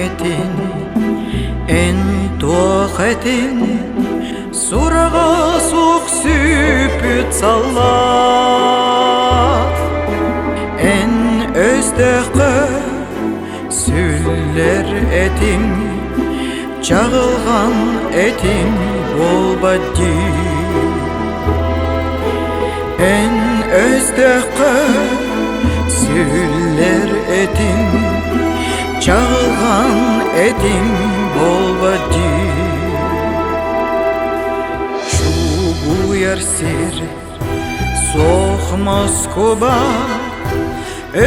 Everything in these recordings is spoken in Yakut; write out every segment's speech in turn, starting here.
этин, эн туох этин, сураҕа суох сүппүт саллаат. Эн өстөөххө сүллэр этиҥ, чаҕылҕан этиҥ буолбат дии. Эн өстөөххө сүллэр этиҥ, чаҕылҕан этиҥ буолбат дии. Чугуйар сир суох Москуба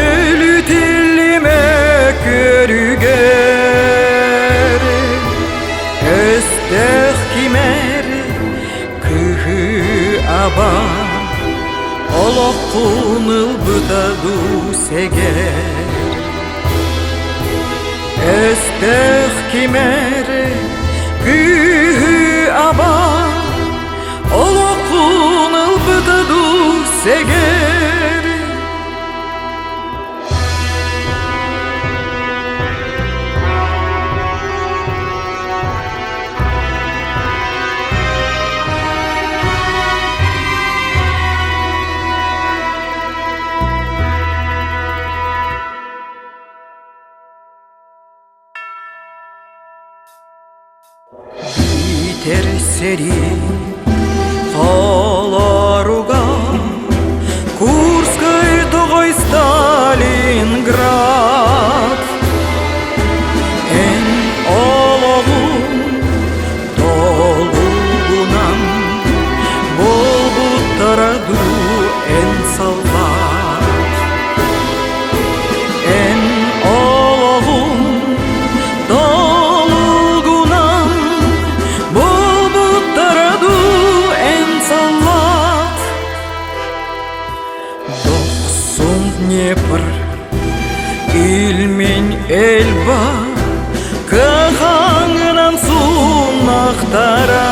Өлүтүллүмэ көрүгэр Өстөөх кимэр кыһыы аба Олоххун ылбыта дуу сэгэр Өстөөх кимэр кыһыы аба Олоххун ылбыта дуу сэгэр. Бүтэр сэрии толоруга Курскай тоҕой Сталинград Эн олоҕуҥ толугунан Буолбуттара дуу эн саллаат Эн олоҕуҥ толугунан Буолбуттара дуу эн саллаат Дохсун Днепр, Ильмень Эльба Кыхаңынан сунақтара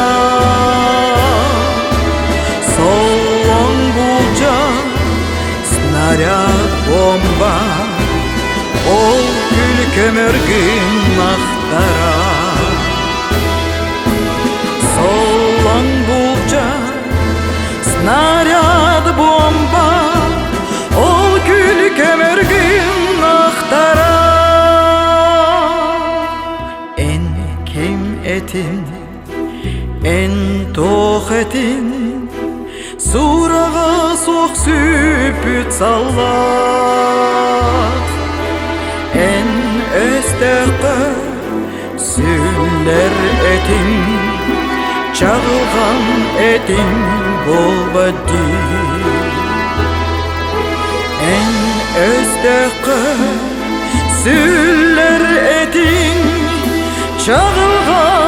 Солон булжа снаряд бомба Ол күл көмөргүн ахтара Солон булжа снаряд бомба Ол күл көмөргүн ахтара Эн ким этин, эн туох этин Сураҕа суох сүппүт саллаат Эн өстөөххө сүллэр этиҥ Чаҕылҕан этиҥ буолбат дии Эн өстөөххө сүллэр этиҥ Чаҕылҕан.